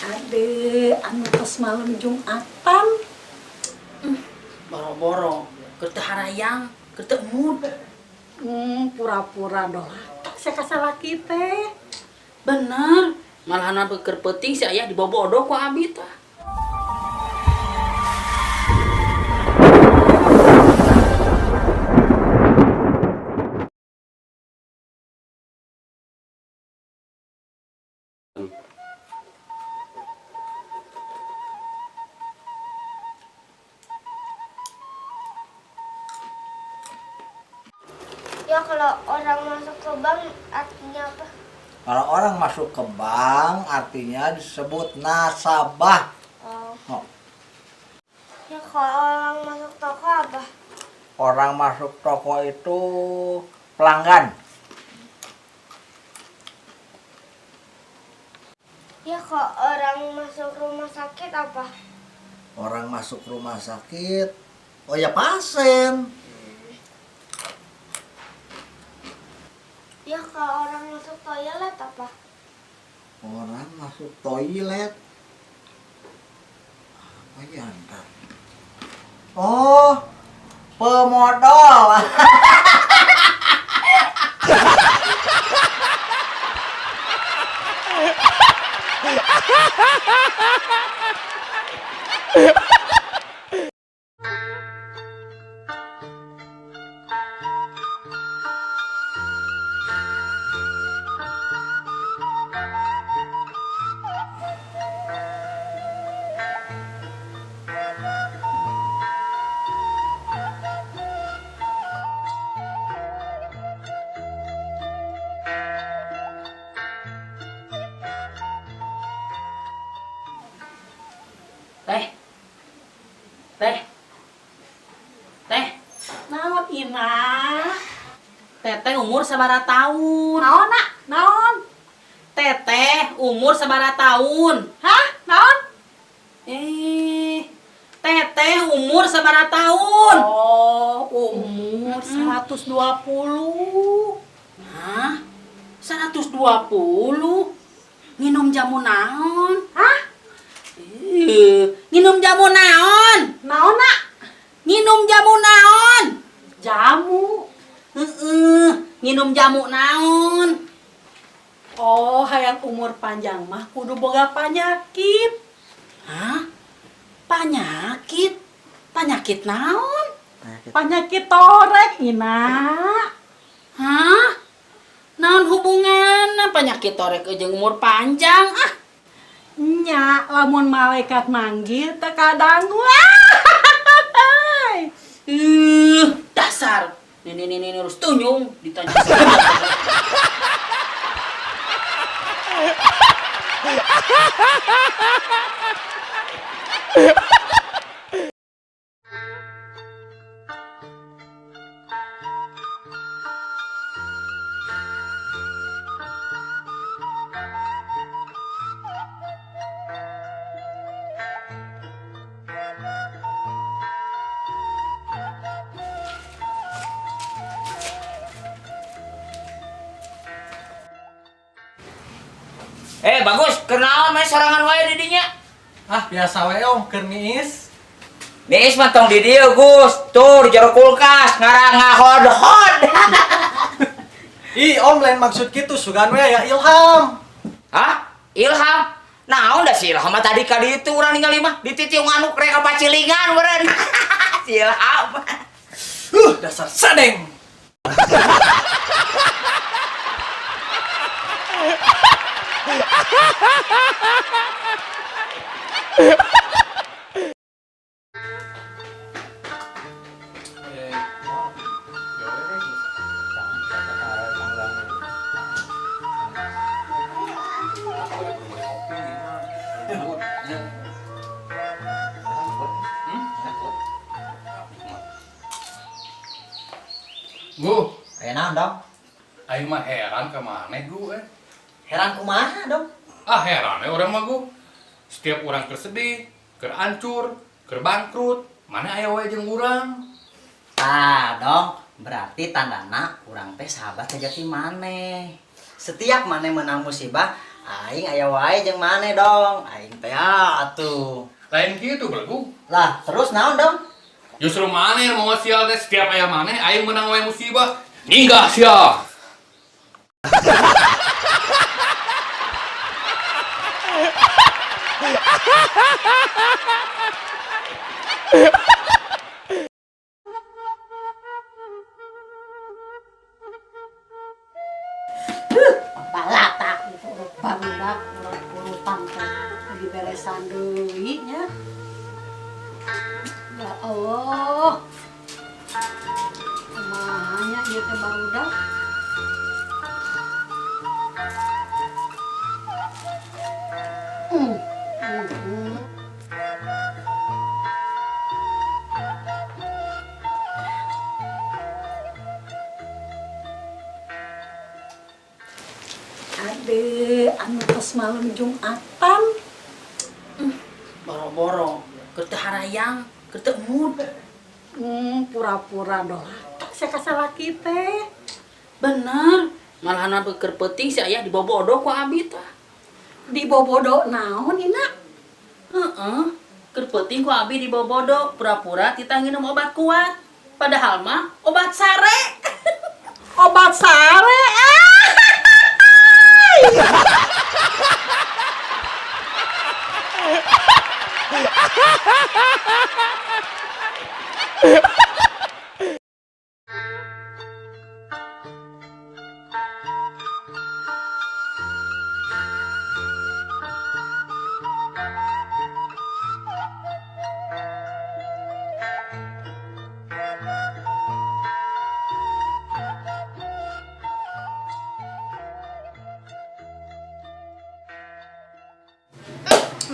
Kade anu tos malam Jumatan. Boro-boro keur teu harayang, keur teu mood. Pura-pura doraka sia ka salaki teh. Bener, malahan keur peuting si ayah dibobodo ku abi tah. Ya kalau orang masuk ke bank artinya apa? Kalau orang masuk ke bank artinya disebut nasabah. Oh. Oh. Ya kalau orang masuk toko apa? Orang masuk toko itu pelanggan. Ya kalau orang masuk rumah sakit apa? Orang masuk rumah sakit, oh ya pasien. Ya kalau orang masuk toilet apa? Orang masuk toilet. Apa ya ntar? Oh, pemodal. Teh. Teh. Teh. Naon Ina? Teteh umur sabaraha tahun? Naon nak? Naon? Teteh umur sabaraha tahun? Hah? Naon? Teteh umur sabaraha tahun? Oh, umur 120. Hah? 120? Nginum jamu naon? Hah? Nginum jamu naon? Naon nak? Nginum jamu naon? Jamu. Heeh, nginum jamu naon? Oh, hayang umur panjang mah kudu boga panyakit. Hah? Panyakit? Panyakit naon? Panyakit torek, Ina. Hah? Naon hubunganna penyakit torek jeung umur panjang? Ah, Nya, lamun malaikat manggil teu kadangu. Dasar. Nih, nih, nih, harus tunyung ditanya. Bagus, kenaon main sorangan wae di dinya? Ah, biasa wae om, keur niis. Niis mah tong di dieu, Gus. Tuh di jero kulkas ngarang ngahod-hod. Ih, om lain maksud kitu, sugan we aya Ilham. Hah? Ilham? Naon da si Ilham mah tadi ka ditu urang ningali mah dititiung anu rek ka pacilingan meureun. Si Ilham. Dasar sadeng. Gu, Aya naon dong? Aing mah heran ka maneh gu eh. Heran kumaha dong? Ah heran we urang mah gu. Setiap urang keur sedih, keur hancur, keur bangkrut, mana aya wae jeung urang. Ah, dong, berarti tandana urang teh sahabat sejati maneh. Setiap maneh menang musibah, Aing aya wae jeung maneh dong. Aing teh atuh. Lain kitu belegu. Lah, terus naon dong? Justru maneh mau sial teh setiap aya maneh aing menang wae musibah. Ninggah sia. Balatak gitu urut barudak urut urutan teh lagi beresan deui nya. Ya Allah. Kumaha nya ieu teh barudak? Hmm. Hmm. Hmm. Ade, anu tos malam Jumatan. Boro-boro, keur teu harayang, keur teu mood. Pura-pura doa. Saya kasalaki teh. Bener, malahan keur peuting si ayah dibobodo ku abi tah. Dibobodo naon ina? Heeh, keur peuting ku abi dibobodo, pura-pura titah nginum obat kuat. Padahal mah obat sare. Obat sare. Ah!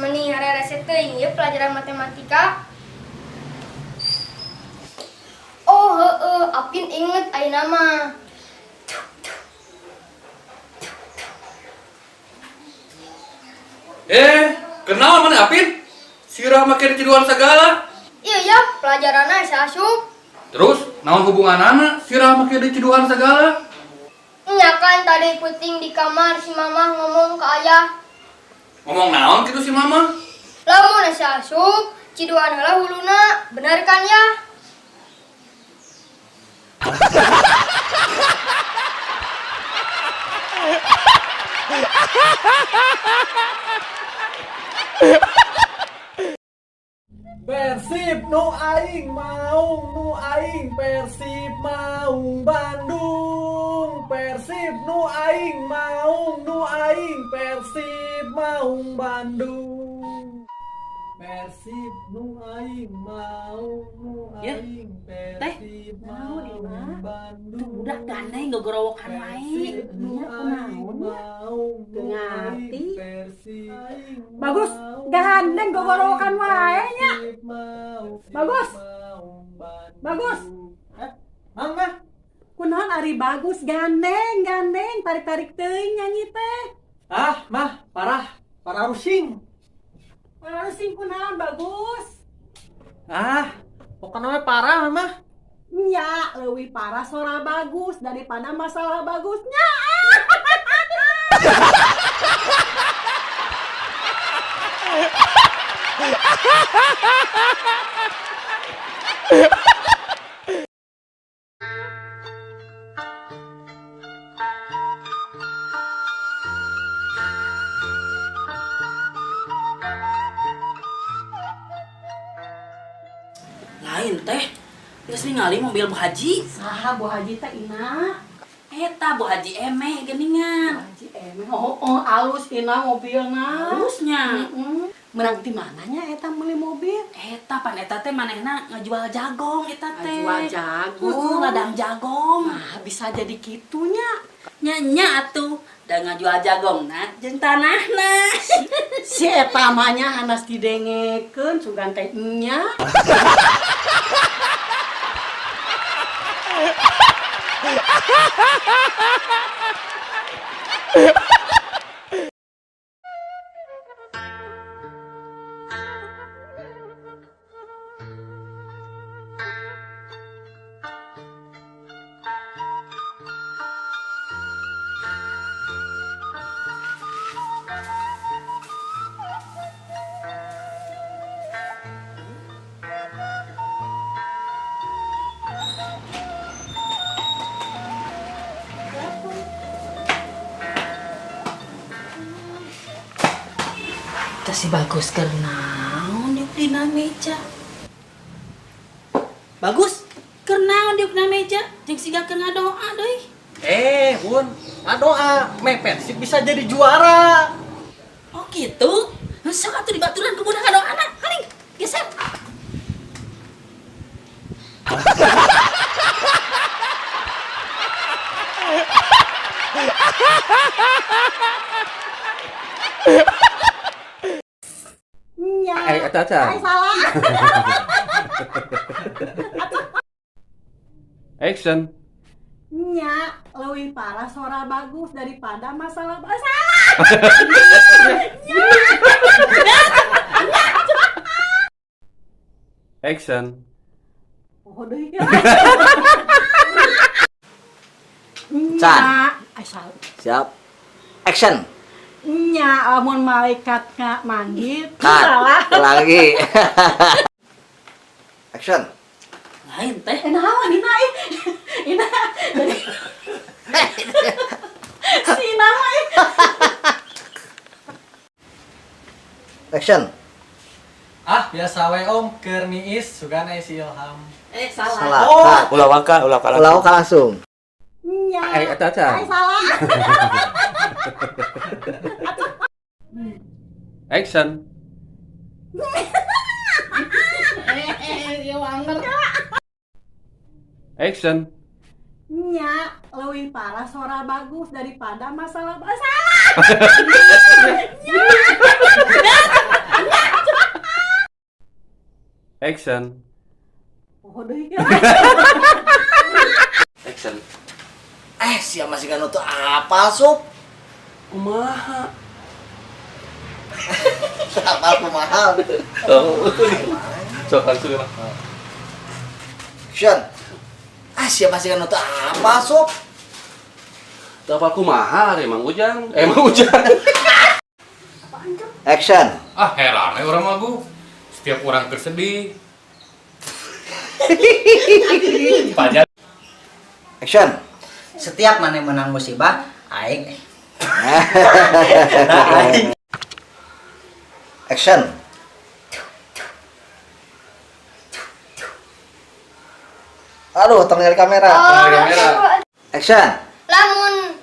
Mending rese teuing ieu pelajaran matematika. Oh heueuh, Apin inget ayeuna mah. Kenal mana Apin? Sirah make diciduan segala. Iya ya, pelajaranna asa asup. Terus naon hubunganana sirah make diciduan segala? Nya kan tadi puting di kamar si mama ngomong ke ayah. Ngomong naon kitu si mama? Lamun asa asup, ciduan heula huluna, bener kan ya? Persib nu aing maung nu aing Persib maung Bandung. Persib nu aing maung nu aing Persib maung Bandung. Persib nu aing maung nu Ya, aing teh. Persib Naon, maung Ima? Bandung. Tuh budak gandeng gogorowokan wae. Persib nu Nya, aing kunaon nya? maung Teu nu ngarti. aing Persib aing Bagus, maung, gandeng nu gogorowokan aing wae nya. Persib maung, Bagus. maung Bandung. Bagus. Mang mah. Kunaon ari bagus gandeng gandeng tarik-tarik teuing nyanyi teh. Ah, mah, parah, parah rusing. Parah sing kunaon bagus? Ah, pokoknya mah parah, mah. Nya, leuwih parah sora bagus daripada masalah bagusnya. Lain teh, geus ningali mobil Bu Haji. Saha Bu Haji teh Ina? Eta Bu Haji emeh geuningan. Bu Haji emeh. Oh, oh alus Ina mobilna. Halusnya. Menang di mananya eta meuli mobil? Eta pan eta teh manehna ngajual jagong eta teh. Ngajual jagung. Heeh, ladang jagong. Nah, bisa jadi kitunya. Nya nya atuh, da ngajual jagongna jeung tanahna. Si eta mah nya hanas didengekeun sugan teh nya. Eta si Bagus keur naon diuk dina meja? Bagus, keur naon diuk dina meja? Jeung siga keur ngadoa deui. Eh, Bun, ngadoa, meh Persib bisa jadi juara. Oh gitu? Sok atuh dibaturan ku budak ngadoana. Haring, geser. Nya. Eh, eta acan. Ay, salah. Action. Nya, leuwih parah suara Bagus daripada masalah. Ah, salah. Action. Oh, deui. Can. Nya, ay, salah. Siap. Action. Nya, lamun malaikat manggil, Cut. salah. Lagi. Action. Lain teh. Eh, naon Ina ih. Ina. Jadi si Ina mah ih. Action. Ah, biasa we Om, keur niis sugan aya si Ilham. Eh, salah. Salah. Oh. Cut. Ulah waka, ulah waka. Ulah waka langsung. Nya. Eh, eta acan. Ay, salah. Action. Eh, ieu anger. Action. Nya, leuwih parah suara Bagus daripada masalah. Ah, salah. Action. Oh, deui. Action. Eh, siapa masih gak nutup apa, Sup? Kumaha? Apa kumaha? Oh. Sok langsung lah. Action. Ah, siapa masih gak nutup apa, Sup? Teu apa kumaha ari Mang Ujang? Eh, Mang Ujang. Action. Ah, heran we urang mah Gu. Setiap orang keur sedih. Pajar. Action. Setiap maneh menang musibah, aing aing. Action. Aduh, tong kamera. Oh, kamera. Action. Lamun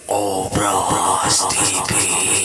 Oh. Obros TV.